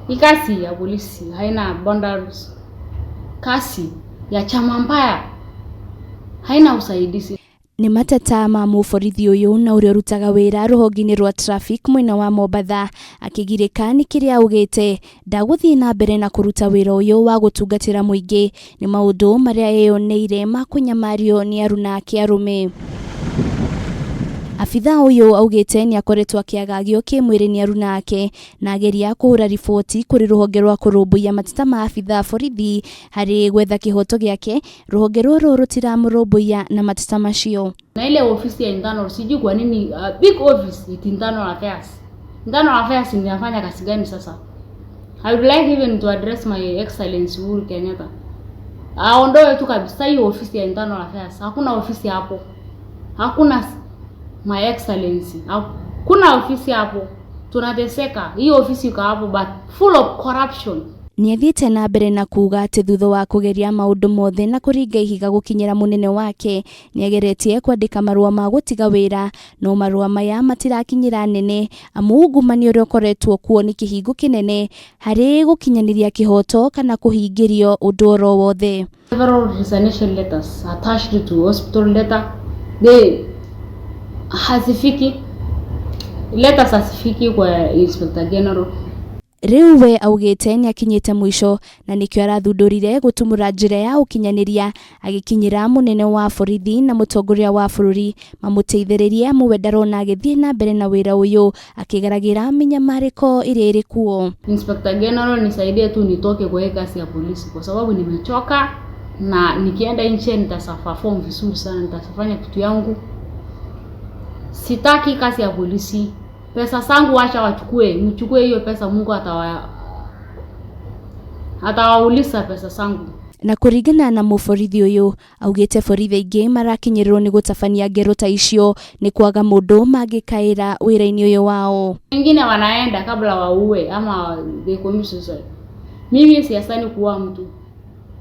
Hii kazi ya polisi haina boundaries. Kazi ya chama mbaya haina usaidizi. Nĩ mateta ma mũborithi ũyũ na ũrĩa ũrutaga wĩra rũhonge-inĩ rwa traffic mwena wa Mombatha akĩgirĩka nĩ kĩrĩa augĩte ndagũthiĩ na mbere na kũruta wĩra ũyũ wa gũtungatĩra mũingĩ. Nĩ maũndũ marĩa eyoneire ma kũnyamario nĩ aruna ake arũme. Abithaa ũyũ augĩte nĩ akoretwo akĩagagio kĩmwĩrĩ nĩ aruna ake na ageria kũhũra riboti kũrĩ rũhonge rwa kũrũmbũiya mateta ma abithaa borithi harĩ gwetha kĩhoto gĩake. Rũhonge rũrũ rũtiramũrũmbũiya na mateta macio. Na ile ofisi ya internal, sijui kwa nini, big office it internal affairs. Internal affairs inafanya kazi gani sasa? I would like even to address my Excellency Uhuru Kenyatta. Aondoe tu kabisa hiyo ofisi ya internal affairs. Hakuna ofisi hapo. Hakuna, my Excellency. Hakuna ofisi hapo. Tunateseka. Hiyo ofisi iko hapo but full of corruption. Nĩathiĩte na mbere na kuuga atĩ thutha wa kũgeria maũndũ mothe na kũringa ihiga gũkinyĩra mũnene wake, nĩageretie kwandĩka marũa ma gũtiga wĩra, no marũa maya matirakinyĩra nene amu ungumania ũrĩa ũkoretwo kuo nĩ kĩhingo kĩnene harĩ gũkinyanĩria kĩhoto kana kũhingĩrio ũndũ oro wothe. Several resignation letters attached to hospital letter, they hazifiki, letters hazifiki kwa Inspector General. Rĩu we augĩte nĩakinyĩte mũico na nĩkĩo arathundũrire gũtumũra njĩra ya ũkinyanĩria agĩkinyĩra mũnene wa borithi na mũtongoria wa bũrũri mamũteithĩrĩrie amu we ndarona agĩthiĩ na mbere na wĩra ũyũ akĩgeragĩra mĩnyamarĩko ĩrĩa ĩrĩ kuo. Inspector General, nisaidie tu nitoke kwa hii kazi ya polisi kwa sababu nimechoka, na nikienda nje nitaperform vizuri sana, nitafanya kitu yangu. Sitaki kazi ya polisi. Pesa zangu wacha wachukue, mchukue hiyo pesa, Mungu atawauliza pesa zangu. Na kũringana na mũborithi ũyũ, augĩte borithi aingĩ marakinyĩrĩrwo nĩ gũtabania ngero ta icio nĩ kwaga mũndũ mangĩkaĩra wĩra-inĩ ũyũ wao. Wengine wanaenda kabla waue ama they commit suicide. Mimi siasani kuua mtu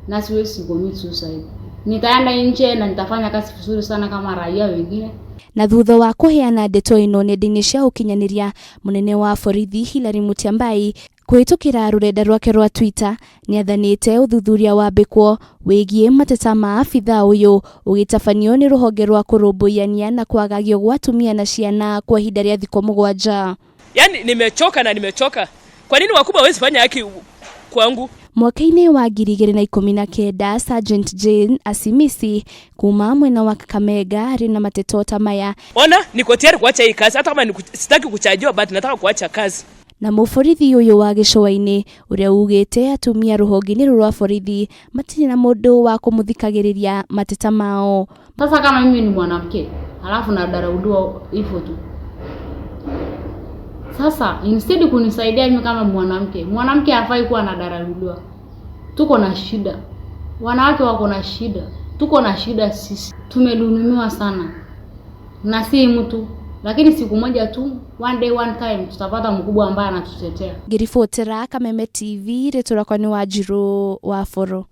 na siwezi commit suicide. Nitaenda nje na nitafanya kazi vizuri sana kama raia wengine. Na thutha wa kũheana ndeto ĩno nenda-inĩ cia ũkinyanĩria, mũnene wa borithi Hilary Mutyambai kũhĩtũkĩra rũrenda rwake rwa Twitter nĩathanĩte ũthuthuria wambĩkwo wĩgiĩ mateta ma abithaa ũyũ ũgĩtabanio nĩ rũhonge rwa kũrũmbũiania na kwagagio gwa atumia na ciana kwa ihinda rĩa thikũ 7. Yani nimechoka na nimechoka. Kwa nini wakubwa hawezi fanya haki kwangu? Mwaka-inĩ wa 2019, Sergeant Jane Asimisi kuma mwena wa Kakamega arĩ na mateto ta maya. Ona niko tayari kuacha hii kazi hata kama sitaki kuchajiwa, but nataka kuacha kazi. Na mũborithi ũyũ wa gĩcũa-inĩ ũrĩa ugĩte atumia rũhonge-inĩ rũrũ rwa borithi matirĩ na mũndũ wa kũmũthikagĩrĩria mateta mao. Sasa kama mimi ni mwanamke alafu nadharauliwa hivyo tu. Sasa instead kunisaidia mimi kama mwanamke, mwanamke hafai kuwa anadharauliwa. Tuko na shida, wanawake wako na shida, tuko na shida sisi, tumedhulumiwa sana na si mtu, lakini siku moja tu, one day one time, tutapata mkubwa ambaye anatutetea. Ngĩribotera Kameme TV, rĩtwa rĩakwa nĩ Wanjirũ wa Boro.